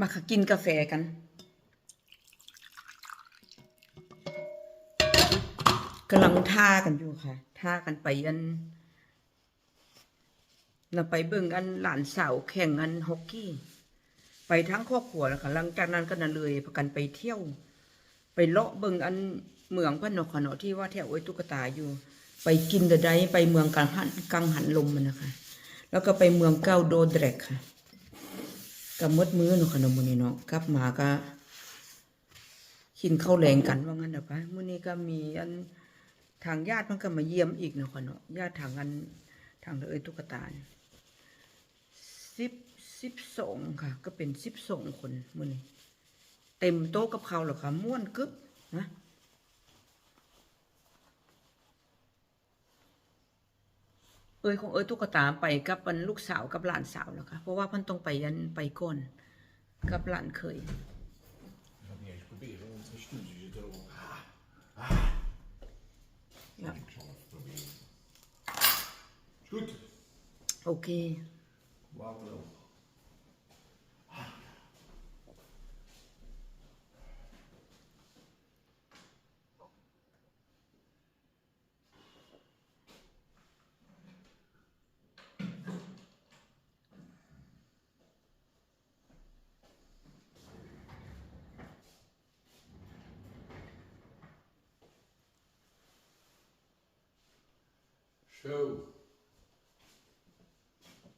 ມາ ກະກິນກາແຟກັນ. ກຳລັງຖ້າກັນຢູ່ຄ່ະ ຖ້າກັນໄປອັນ ລະໄປເບິ່ງອັນຫຼານສາວແຂ່ງອັນຮອກກີ້ ໄປທັງຄອບຄົວລະຄ່ະ. ຫຼັງຈາກນັ້ນກະນະເລີຍພາກັນໄປທ່ຽວ ໄປເລາະເບິ່ງອັນເມືອງເພິ່ນເນາະຄ່ະເນາະ ທີ່ວ່າແຖວເອື້ອຍຕຸກກະຕາຢູ່ ໄປກິນລະໄດ້ ໄປເມືອງກັງຫັນ ກັງຫັນລົມຫັ້ນນະຄ່ະ ລະກະໄປເມືອງເກົ່າໂດແດຣກຄ່ະ. ກະໝົດມື້ເນາະຄ່ະເນາະ ມື້ນີ້ເນາະ ກັບມາກະ ກິນເຂົ້າແລງກັນວ່າຊັ້ນເດາະປະ. ມື້ນີ້ກະມີອັນ ທາງຍາດເພິ່ນກະມາຢ້ຽມອີກເນາະຄ່ະເນາະ ຍາດທາງອັນ ທາງເອື້ອຍຕຸກກະຕາ ສິບ ສິບສອງຄ່ະ ກະເປັນສິບສອງຄົນມື້ນີ້ ເຕັມໂຕະກັບເຂົາແລ້ວຄ່ະ ມ່ວນກຶບນະ. ເອື້ອຍຂອງເອື້ອຍຕຸກກະຕາໄປກັບອັນລູກສາວກັບຫຼານສາວແລ້ວຄ່ະ ເພາະວ່າເພິ່ນຕ້ອງໄປອັນ ໄປກ່ອນກັບຫຼານເຂີຍ. Ik zal het niet eens proberen, want het is goed. Je zit er al. Ah, ah. Ja. Ik zal het proberen. Is goed. Oké. Wauw. Zo.